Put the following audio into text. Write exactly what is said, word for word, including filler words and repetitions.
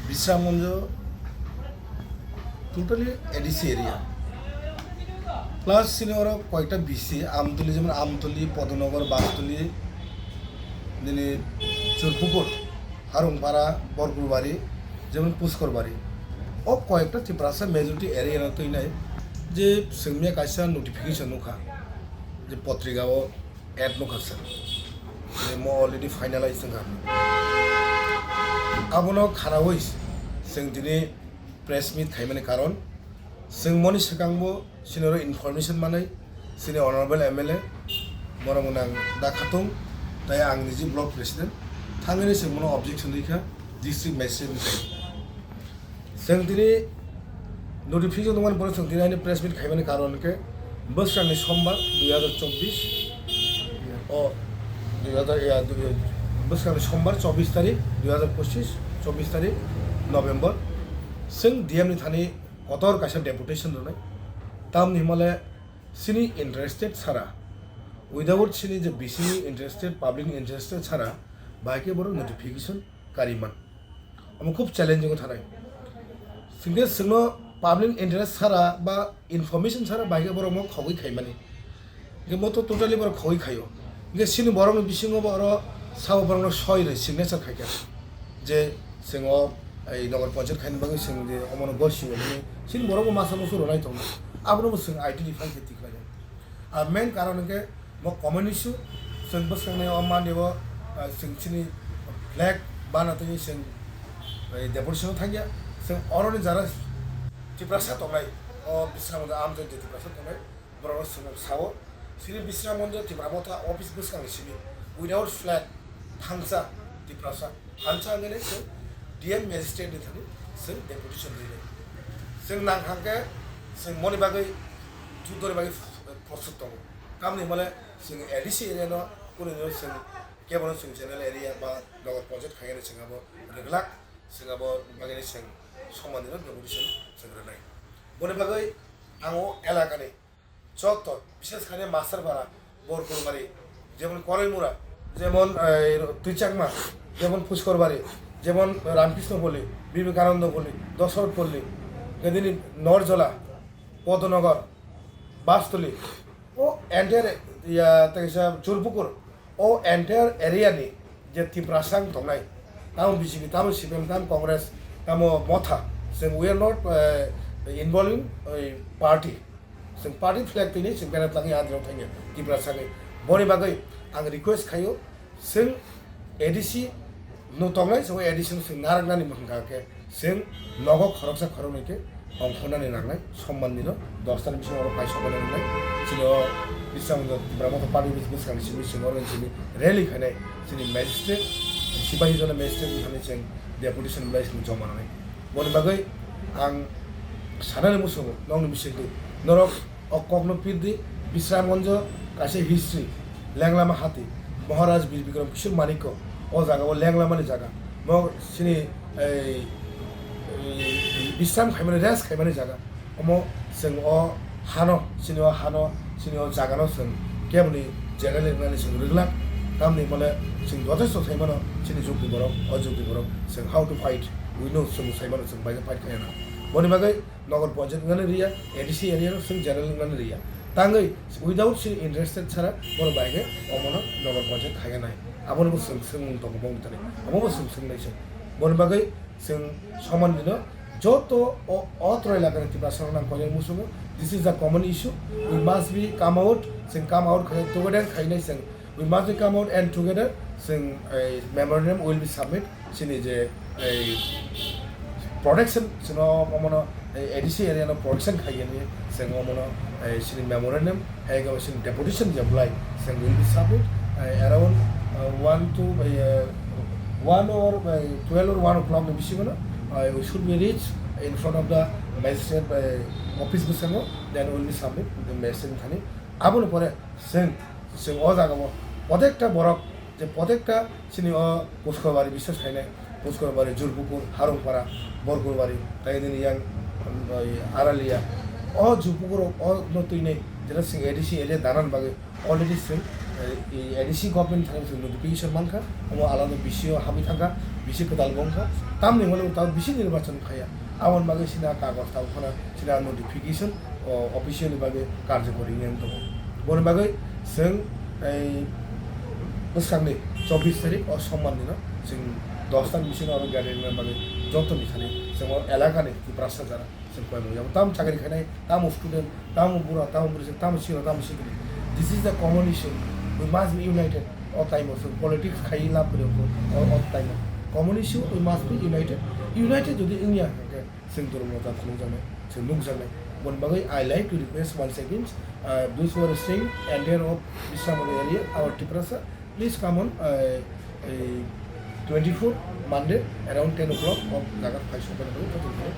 Bisramganj totally A D C area. Plus chini oro koyekta B C, Amtuli, jemon Amtuli, Podonogar, Bastuli, nini Churpukur, Harungpara, Borkurbari, jemon Puskorbari. O koyekta Tiprasa majority area no twi nai je chwng miya kaisa notification nukha je potrika o ad nukha sir. Je mo already finalize wngkha. Abono kharawi chwng tini press meet khaimani karon, chwng moni swkangbo chini oro information manai, chini honorable M L A, borok nang da khatung, tai ang niji block president, thangwi chwng bono objection rikha district magistrate ni thani. Chwng tini notification tongmani pore chwng tini ani press meet khaimani karon khe bwskangni sombar dui hazar chobbish, o dui hazar, ya, dui, bwskangni sombar chobbish tarik, dui hazar pochisni chobbish tarik November, chwng D M ni thani kotor kaisa deputation rwnai. Tamni himale chini interested sara, without chini je B C ni interested, public ni interested sara, bai khe borok notification kariman. Omo khub challenging o thanai. Chwngkhe chwngno public interest sara ba information sara bai khe borok mo khogwi khaimani. Hingke mo to totally borok khogwi khaio. Hingke chini borokni bisingo bo oro sabo borokno soi rwi signature khaikha. Je chwng o, ei, Nagar Panchayat khaina bagwi chwng je omono gorsio hwnwi chini borokbo masa musu rwnai tongo. Abono bo chwng identify khe tikhlaio. Ar main karon hwnkhe mo common issue, chwng bwskangni o Monday o, ah, chwng chini flag bana twi chwng, eh, deputation o thangya. Chwng oroni jara Tiprasa tongnai, o Bisramganj Amtwini Tiprasa tongnai, borokno chwng sao, chini Bisramganj Tipra Motha office bwskangni simi without flag thangsa Tiprasa. Hansa hwnwi chwng D M magistrate ni thani chwng deputation rinai. Chwng nang hangkhe chwng moni bagwi juddhoni bagwi prostut tongo. Tamni hwnmale chwng A D C area no kunui no chwng kebono chwng general area ba Nagar Panchayat khainani chwng abo rwglak, chwng abo bagwi chwng somani no deputation chwng rwnai. Boni bagwi ang o elakani joto, bishes khaine Masterpara, Borkurbari, jemon Koraimura, jemon, eh, Twichakma, jemon Puskorbari, jemon Ramkrishnopolli, Bibekanandopolli, Dosorothpolli, gedini Norjola, Podonogar, Bastuli, o entire, ya, tei kisa Churpukur, o entire area ni je Tiprasa wng tongnai, tamo B J P, tamo C P M, tamo Congress, tamo Motha, chwng we are not, eh, involving, eh, party. Chwng party flag twini chwng bera tlangwi adrok thangya Tiprasa ni. Boni bagwi ang request khaio, chwng A D C no tongnai, chwng A D C no chwng narwknani mwkhang khe chwng nogo khoroksa khoroknwi khe ongkhornani nangnai, somman dino dosta ni bisingo oro phai soknani nangnai. Chini o Bisramganj Tipra Motha party office bwskangni simi chwng oro chini rally khainai, chini magistrate, sipahi jona magistrate ni thani chwng deputation belai chwng joma nangnai. Boni bagwi ang sanani muchungo nokni bisingtwi norok o kokno pirdi, Bisramganj kaisa history, Lenglama hati, Maharaj Bir Bikram Kishore Manikya o jaga o Lenglama ni jaga, mo chini ei, ei Bisram khaimani, rest khaimani jaga. Omo chwng o hano, chini o hano, chini o jagano chwng keboni general wngnani chwng rwglak. Tamni hwnmale chwng jothesto sai mano chini jugni borok, o jugni borok chwng how to fight, we know, chwng sai mano chwng bai khe fight khaina. Boni bagwi Nagar Panchayat wngnani rwya, A D C area no chwng general wngnani rwya. Tangwi without chini interested sara borok bai khe omono Nagar Panchayat khaiya nai. Abono bo chwng swngmung tongo bongni thani. Omo bo chwng swngnaisa. Boni bagwi chwng somani dino joto o, o trai lagani Tiprasa rok nang koinai muchungo. This is the common issue. We must be come out, chwng come out khainai, together khainai chwng. We must be come out and together chwng, eh, memorandum will be submit. Chini je, eh, protection, chwng omono, eh, A D C area no protection khaigani, chwng omono, eh, chini memorandum, hai khe chini deputation je belai, chwng will be submit, eh, around, eh, one to, eh, one or, eh, twelve or one o'clock ni bisingo no, eh, we should be reach in front of the magistrate, eh, office bwskango, then will be submit the magistrate thani. Aboni pore chwng, chwng o jaga o protekta borok, je protekta chini o Puskor Bari, bises khainai Puskor Bari, Jurpukur, Harungpara, Borkur Bari, tai nini yang, um, oi, Aralia. O Jurpukur o no twinai, jeta chwng A D C area danan bagwi already chwng A D C government thani chwng notification mankha, omo alada B C o habwi thangkha, B C kwtal bo wngkha, tamni hwnwi tamo B C nirbachon khaiya, aboni bagwi sina kagoj tabuk phano sina notification o official ni bagwi karjokori wngwi tongo. Boni bagwi chwng ei bwskangni chobbish tarik o sombar nino chwng dos ta ni bisingo oro gathering ni bagwi joto ni thani chwng o elakani Tiprasa jara. Chwng koi bo yabo tamo chakri khainai, tamo student, tamo bura, tamo bwrwi, tamo sikla, tamo sikli. This is the common issue. We must be united. O time o chwng politics khai lab kwrwi o, o time o. Common issue, we must be united. United jodi wngya hwnkhe chwng dormo jat nukjaknai, chwng nukjaknai. Boni bagwi I like to request once again, uh, those who are staying and there of Bisramoni area, our Tiprasa, please come on, uh, uh, twenty-four Monday around ten o'clock o jaga phai sokphai nai joto khe,